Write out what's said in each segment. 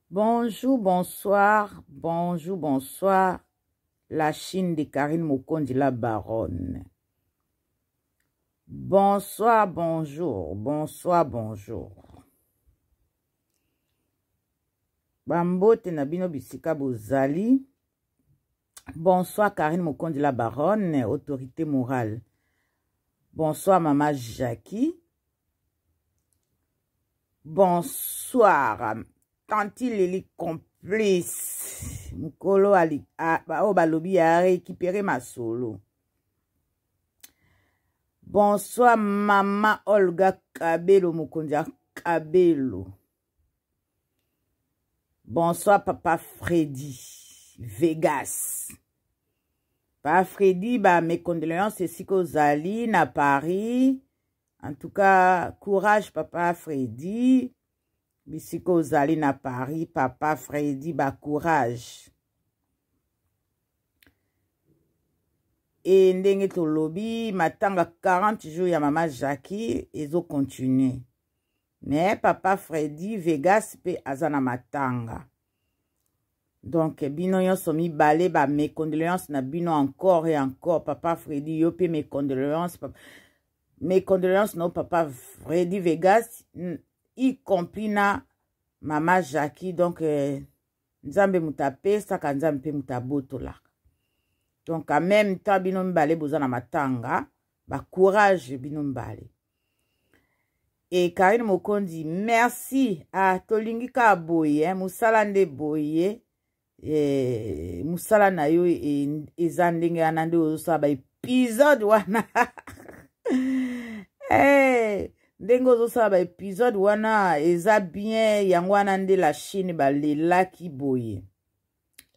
Bonjour, bonsoir, bonjour, bonsoir. La Chine de Karine Mokondi, la baronne. Bonsoir, bonjour, bonsoir, bonjour. Bambote na bino bisika bozali. Bonsoir Karine Mokondi, la baronne, autorité morale. Bonsoir Maman Jackie. Bonsoir tanti Lili complice mokolo oyo balobi ya récupérer masolo. Bonsoir mama Olga Kabelo mokonzi ya Kabelo. Bonsoir papa Freddy Vegas. Pa Freddy ba mes condoléances esika ozali na Paris. En tout cas, courage papa Freddy. Bisika ozali na Paris, papa Freddy ba courage. E ndenge tolobi matanga 40 jours ya mama Jackie ezo continuer. Mais papa Freddy Vegas pe aza na matanga. Donc bino nyonso mibale ba mes condoléances na bino encore et encore papa Freddy yo pe mes condoléances papa. Mes condoléances no papa Freddy Vegas y compris na mama Jackie donc euh, Nzambe moto apesaka Nzambe mpe moto abotolaka. Donc en même temps bino mibale boza na matanga ba courage bino mibale. E Karine Mokonzi merci ah tolingi kaka boye eh, mosala nde boye eh, mosala na yo e, eza ndenge wana nde ozosala ba episode wana eh, ndenge ozosala ba episode wana eza bien yango wana nde la Chine balelaki boye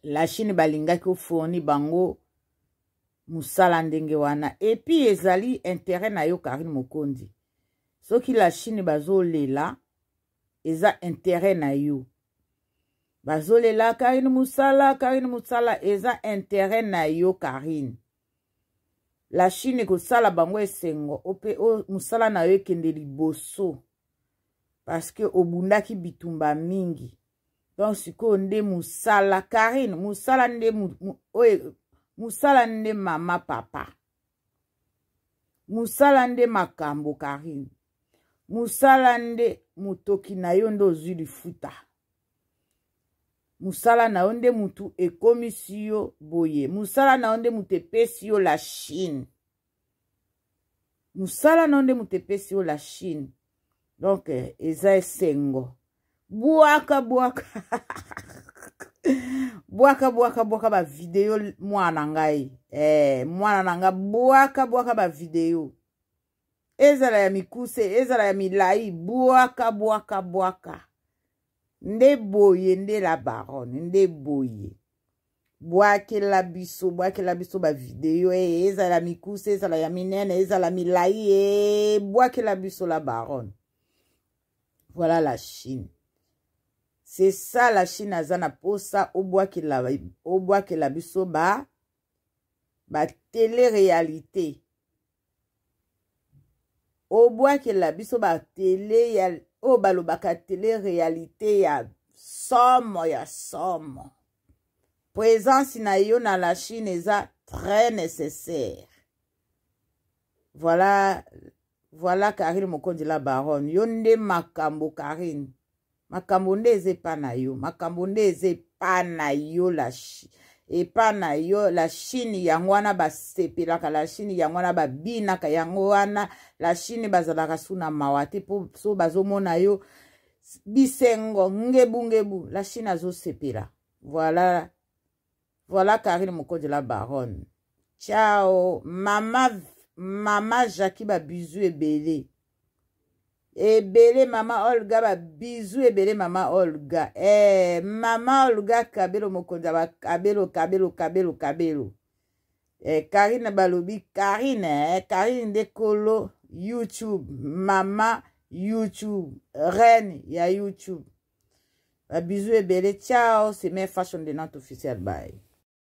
la Chine balingaki ofourni bango mosala ndenge wana epuis ezali interet na yo Karine Mokonzi soki la Chine bazolela eza interet na yo bazolela Karine mosala Karine mosala eza interet na yo Karine la Chine ekosala bango esengo ope mosala na yo ekende liboso parce que obundaki bitumba mingi donc sikoyo nde mosala Karine mosala nde oyo mosala nde mama papa mosala nde makambo Karine mosala nde motoki na yo nde ozwi lifuta mosala na yo nde mutu ekomisi yo boye mosala na yo nde mutu epesi yo la Chine mosala na yo nde moto epesi yo la Chine donc eh, eza esengo bwaka bwaka bwaka bwaka bwaka bavideo mwana ngai eh, mwana na ngai bwaka bwaka bavideo ezala ya mikuse ezala ya milai bwaka bwaka bwaka nde boye nde la baronne nde boye bwakela biso bwakela biso bavideo e ezala mikuse ezala ya minene ezala milai e bwakela biso la baronne voilà la Chine c'est ça la Chine aza na posa obwakela obwakela biso ba ba télé réalité obwakela biso ba tele ya oyo balobaka tele réalité ya somo ya somo présence na yo na la Chine eza très nécessaire voilà voilà Karine Mokonzi la baronne yo nde makambo Karine makambo nde eza epa na yo makambo nde eza epa na yo la epa na yo la Chine yango wana basepelaka la Chine yango wana babinaka yango wana la Chine bazalaka su na mawa te mpo so bazomona yo bisengo ngebungebu la Chine azosepela voilà voilà Karine Mokonzi la baronne ciao mama mama Jackie babizu ebele ebele mama Olga babizu ebele mama Olga eh, mama Olga kabelo mokonzi ya bakabelo kabelo kabelo kabelo eh, Karine balobi Karine eh, Karine nde kolo YouTube mama YouTube reine ya YouTube babizu ebele ciao c'est mes fashion de Nantes officiel bye.